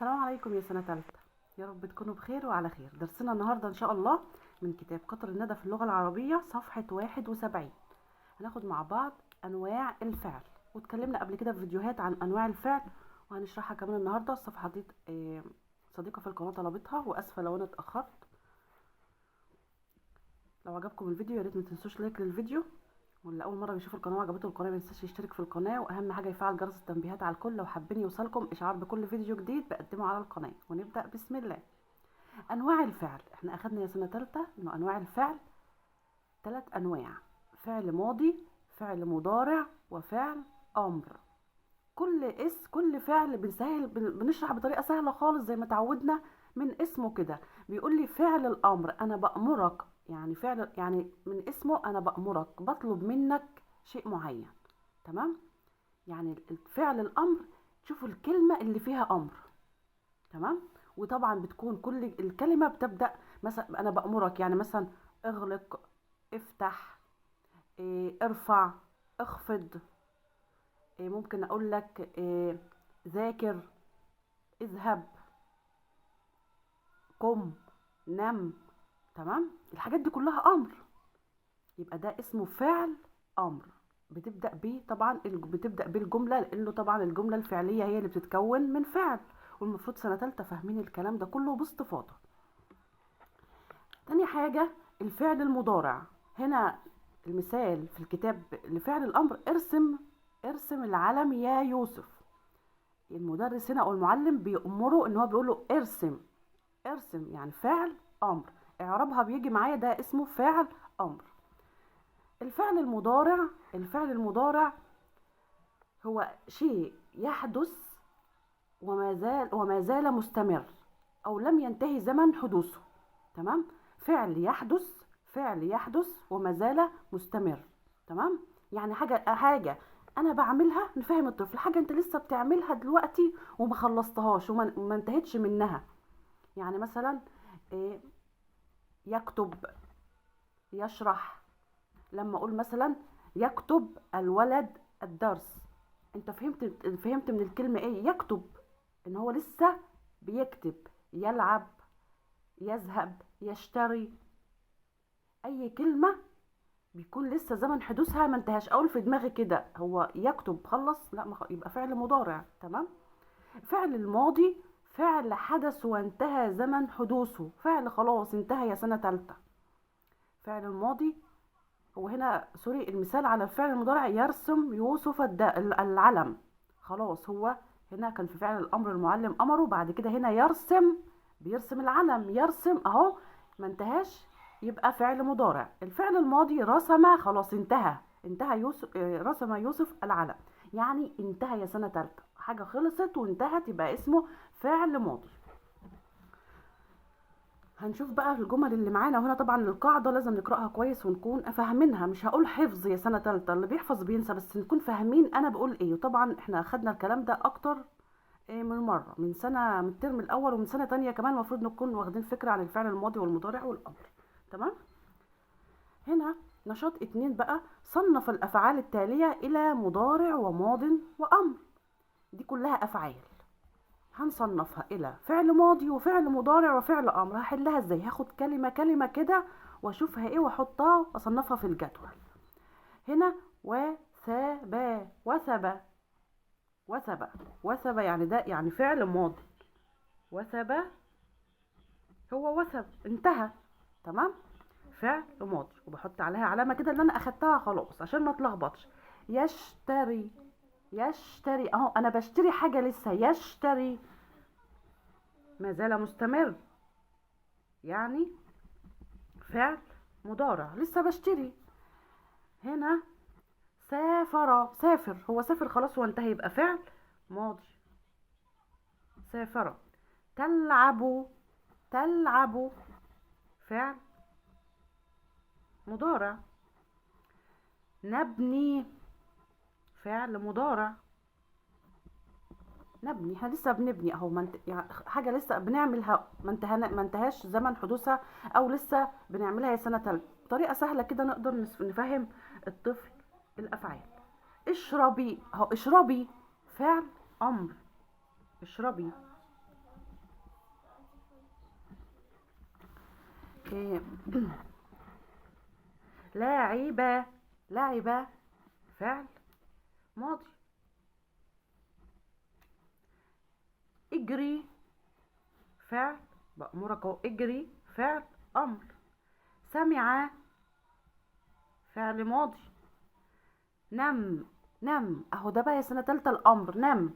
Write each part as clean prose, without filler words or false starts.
السلام عليكم يا سنة تالتة، يا رب تكونوا بخير وعلى خير. درسنا النهاردة إن شاء الله من كتاب قطر الندى في اللغة العربية صفحة 71. هناخد مع بعض أنواع الفعل، واتكلمنا قبل كده في فيديوهات عن أنواع الفعل وهنشرحها كمان النهاردة. الصفحة دي صديقة في القناة طلبتها، وأسفة لو أنا اتأخرت. لو عجبكم الفيديو يا ريت ما تنسوش like للفيديو، واللي اول مرة بيشوف القناة وعجبته القناة ما ينساش يشترك في القناة، واهم حاجة يفعل جرس التنبيهات على الكل لو حابين يوصلكم اشعار بكل فيديو جديد بقدمه على القناة. ونبدا بسم الله. انواع الفعل، احنا اخدنا يا سنة ثالثة انه انواع الفعل 3 انواع: فعل ماضي، فعل مضارع، وفعل امر. كل فعل بنسهل بنشرح بطريقة سهلة خالص زي ما تعودنا من اسمه كده. بيقول لي فعل الامر، انا بامرك، يعني فعل يعني من اسمه انا بامرك، بطلب منك شيء معين، تمام؟ يعني فعل الامر تشوفوا الكلمة اللي فيها امر، تمام؟ وطبعا بتكون كل الكلمة بتبدا مثلا انا بامرك، يعني مثلا اغلق، افتح، ارفع، اخفض، ممكن اقول لك ذاكر، اذهب، قم، نم، تمام؟ الحاجات دي كلها امر، يبقى ده اسمه فعل امر. بتبدا بيه طبعا بتبدا بالجملة، لانه طبعا الجملة الفعلية هي اللي بتتكون من فعل، والمفروض سنة ثالثة فاهمين الكلام ده كله باستفاضة. تاني حاجة الفعل المضارع. هنا المثال في الكتاب لفعل الامر: ارسم العلم يا يوسف. المدرس هنا او المعلم بيأمره ان هو بيقول له ارسم، ارسم يعني فعل امر، اعرابها بيجي معايا ده اسمه فعل امر. الفعل المضارع، الفعل المضارع هو شيء يحدث وما زال مستمر او لم ينتهي زمن حدوثه، تمام؟ فعل يحدث، فعل يحدث وما زال مستمر، تمام؟ يعني حاجة انا بعملها، نفهم الطفل حاجة انت لسه بتعملها دلوقتي وما خلصتهاش وما انتهتش منها. يعني مثلا يكتب، يشرح. لما اقول مثلا يكتب الولد الدرس، انت فهمت من الكلمة ايه؟ يكتب، ان هو لسه بيكتب. يلعب، يذهب، يشتري، اي كلمة بيكون لسه زمن حدوثها ما انتهاش. اقول في دماغي كده هو يكتب خلص، لا يبقى فعل مضارع، تمام؟ فعل الماضي فعل حدث وانتهى زمن حدوثه، فعل خلاص انتهى يا سنة تالتة. فعل الماضي هو هنا سوري المثال على الفعل المضارع: يرسم يوسف العلم. خلاص هو هنا كان في فعل الامر المعلم امره، بعد كده هنا يرسم، بيرسم العلم، يرسم اهو ما انتهاش، يبقى فعل مضارع. الفعل الماضي رسم، خلاص انتهى، انتهى يوسف، رسم يوسف العلم، يعني انتهى يا سنة تالتة، حاجة خلصت وانتهت، يبقى اسمه فعل ماضي. هنشوف بقى الجمل اللي معانا هنا. طبعا القاعدة لازم نقرأها كويس ونكون فاهمينها، مش هقول حفظ يا سنة تالتة، اللي بيحفظ بينسى، بس نكون فاهمين أنا بقول إيه. وطبعا إحنا أخدنا الكلام ده أكتر من مرة، من سنة، من الترم الأول ومن سنة تانية كمان، المفروض نكون واخدين فكرة عن الفعل الماضي والمضارع والأمر، تمام؟ هنا نشاط 2 بقى: صنف الأفعال التالية إلى مضارع وماض وأمر. دي كلها أفعال هنصنفها إلى فعل ماضي وفعل مضارع وفعل أمر. هحلها إزاي؟ هاخد كلمة كلمة كده وأشوفها إيه وأحطها وأصنفها في الجدول. هنا وثب، وثب، وثب، وثب يعني ده يعني فعل ماضي، وثب هو وثب انتهى، تمام؟ فعل ماضي، وبحط عليها علامة كده اللي أنا أخدتها خلاص عشان ما اتلخبطش. يشتري، يشتري اهو انا بشتري حاجة لسه، يشتري ما زال مستمر، يعني فعل مضارع لسه بشتري. هنا سافر، سافر هو سافر خلاص وانتهى، يبقى فعل ماضي، سافر. تلعب، تلعب فعل مضارع. نبني فعل مضارع، نبني احنا لسه بنبني اهو، يعني حاجة لسه بنعملها، ما انتهاش زمن حدوثها او لسه بنعملها يا سنة تالتة. بطريقة سهلة كده نقدر نفهم الطفل الافعال. اشربي اهو، اشربي فعل امر، اشربي. إيه لاعب، لعب فعل ماضي. اجري فعل، بأمرك اهو، اجري فعل أمر. سمع فعل ماضي. نم، نم اهو ده بقى يا سنة تالتة الأمر، نم.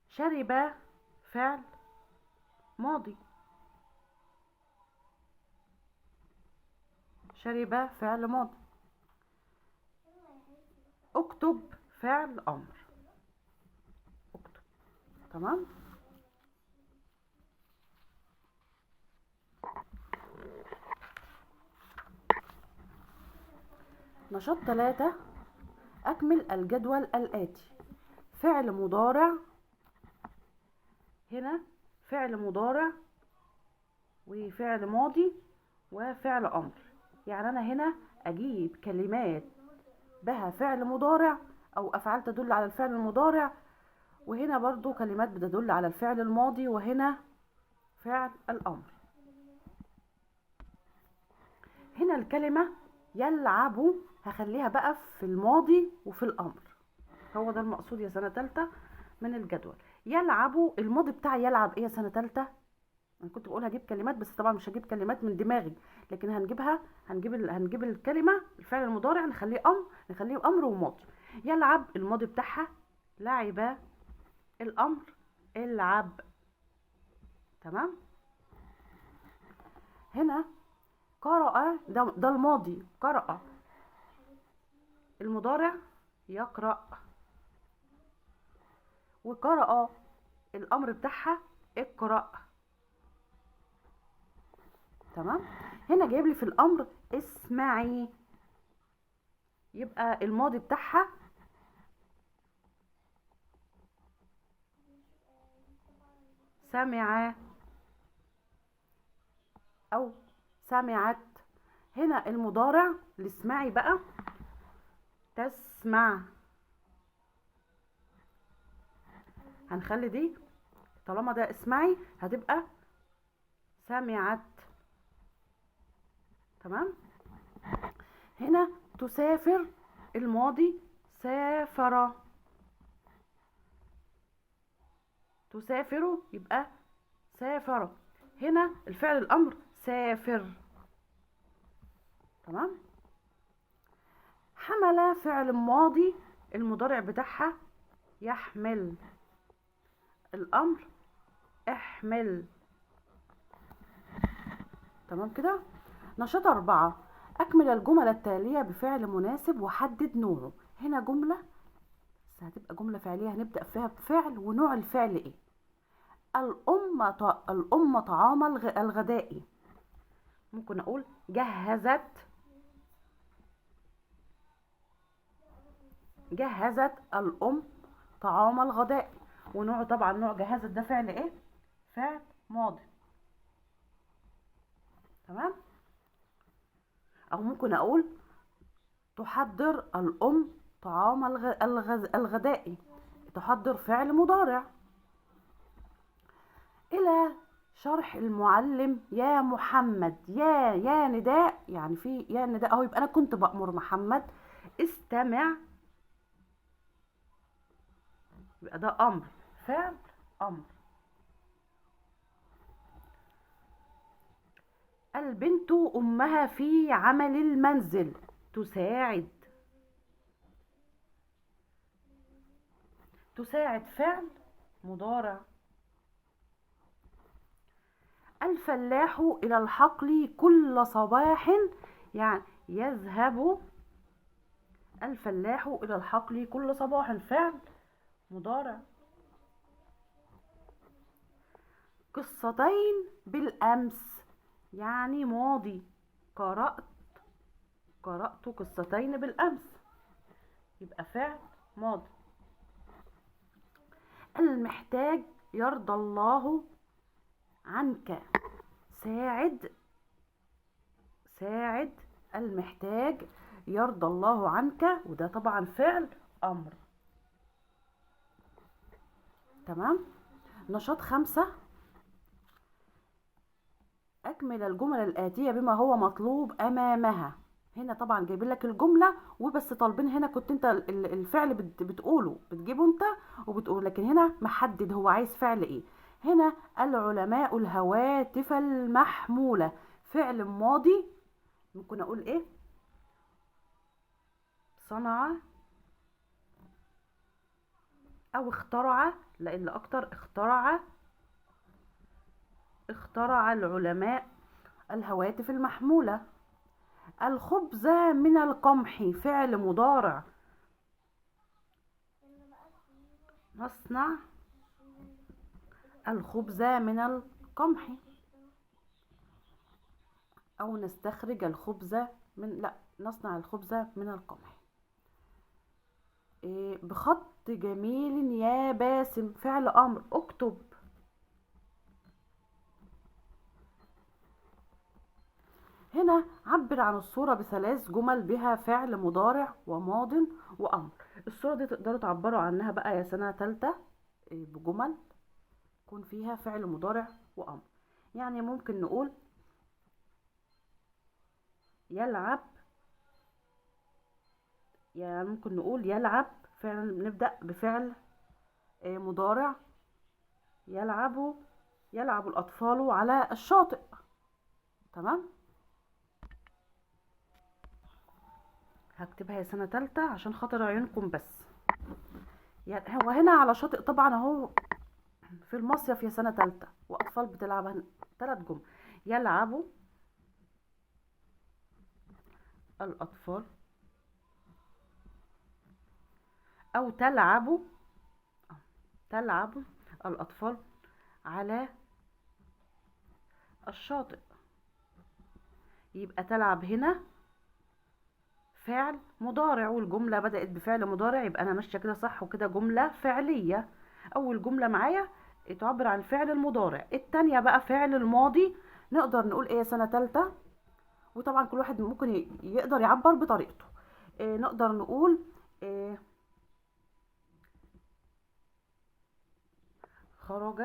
شرب فعل ماضي، شرب فعل ماضي. اكتب فعل أمر، اكتب. تمام. نشاط 3، أكمل الجدول الآتي. فعل مضارع، هنا فعل مضارع وفعل ماضي وفعل أمر. يعني أنا هنا أجيب كلمات بها فعل مضارع أو أفعال تدل على الفعل المضارع، وهنا برضو كلمات بتدل على الفعل الماضي، وهنا فعل الأمر. هنا الكلمة يلعب هخليها بقى في الماضي وفي الأمر، هو ده المقصود يا سنة تالتة من الجدول. يلعب، الماضي بتاع يلعب ايه يا سنة تالتة؟ انا كنت بقول هجيب كلمات، بس طبعا مش هجيب كلمات من دماغي، لكن هنجيبها، هنجيب الكلمة الفعل المضارع نخليه امر، نخليه امر وماضي. يلعب الماضي بتاعها لعب، الامر العب. تمام. هنا قرأ، ده الماضي قرأ، المضارع يقرأ، وقرأ الأمر بتاعها اقرأ. تمام. هنا جايب لي في الأمر اسمعي، يبقى الماضي بتاعها سمع أو سمعت. هنا المضارع لاسمعي بقى تسمع، هنخلي دي طالما ده اسمعي هتبقى سمعت. تمام. هنا تسافر الماضي سافر، تسافر يبقى سافر. هنا الفعل الأمر سافر. تمام. حمل فعل ماضي المضارع بتاعها يحمل، الأمر احمل. تمام كده. نشاط 4، أكمل الجمل التالية بفعل مناسب وحدد نوعه. هنا جملة بس هتبقى جملة فعلية، هنبدأ فيها بفعل ونوع الفعل ايه. الأم طعام الغدائي، ممكن أقول جهزت، جهزت الأم طعام الغداء، ونوعه طبعا نوع جهزت ده فعل ايه؟ فعل ماضي. تمام. او ممكن اقول تحضر الام طعام الغدائي، تحضر فعل مضارع. الى شرح المعلم يا محمد، يا نداء، يعني في يا نداء اهو، يبقى انا كنت بأمر محمد استمع، يبقى ده امر، فعل امر. البنت امها في عمل المنزل تساعد، تساعد فعل مضارع. الفلاح الى الحقل كل صباح، يعني يذهب الفلاح الى الحقل كل صباح، فعل مضارع. قصتين بالأمس، يعني ماضي، قرأت قصتين بالأمس، يبقى فعل ماضي. المحتاج يرضى الله عنك، ساعد، ساعد المحتاج يرضى الله عنك، وده طبعا فعل أمر. تمام. نشاط 5، أكمل الجمل الآتية بما هو مطلوب أمامها. هنا طبعا جايبين لك الجملة وبس، طالبين هنا كنت انت الفعل بتقوله، بتجيبه انت وبتقول، لكن هنا محدد هو عايز فعل ايه. هنا العلماء الهواتف المحمولة، فعل ماضي، ممكن اقول ايه؟ صنع او اخترع، لان اكتر اخترع العلماء الهواتف المحمولة. الخبز من القمح، فعل مضارع، نصنع الخبز من القمح، أو نستخرج الخبز من، لا، نصنع الخبز من القمح. بخط جميل يا باسم، فعل أمر، اكتب. هنا عبر عن الصورة بثلاث جمل بها فعل مضارع وماض وأمر. الصورة دي تقدروا تعبروا عنها بقى يا سنة تالتة، بجمل يكون فيها فعل مضارع وأمر. يعني ممكن نقول يلعب، يعني ممكن نقول يلعب، فعلا نبدأ بفعل مضارع، يلعب الأطفال على الشاطئ. تمام، هكتبها يا سنة تالتة عشان خاطر عيونكم بس. يعني هو هنا على شاطئ طبعا اهو في المصيف يا سنة تالتة، وأطفال بتلعب هنا. 3 جمل، يلعب الأطفال أو تلعب الأطفال على الشاطئ. يبقى تلعب هنا فعل مضارع، والجملة بدأت بفعل مضارع، يبقى أنا ماشية كده صح، وكده جملة فعلية. أول جملة معايا تعبر عن فعل المضارع. التانية بقى فعل الماضي، نقدر نقول إيه يا سنة تالتة؟ وطبعا كل واحد ممكن يقدر يعبر بطريقته. نقدر نقول خرج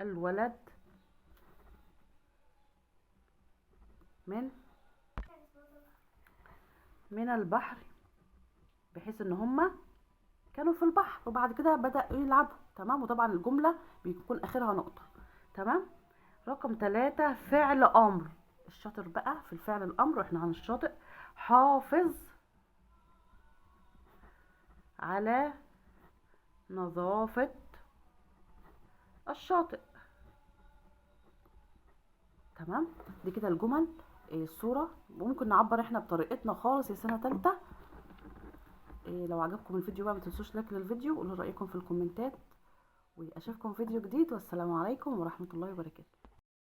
الولد من البحر، بحيث ان هما كانوا في البحر وبعد كده بدأوا يلعبوا. تمام، وطبعا الجملة بيكون اخرها نقطة. تمام، رقم 3 فعل امر. الشاطر بقى في الفعل الامر، واحنا عن الشاطئ، حافظ على نظافة الشاطئ. تمام، دي كده الجمل، الصورة، وممكن نعبر احنا بطريقتنا خالص يا سنة تالتة. لو عجبكم الفيديو بقى ما تنسوش لايك للفيديو، وقولوا رأيكم في الكومنتات، واشوفكم فيديو جديد، والسلام عليكم ورحمة الله وبركاته.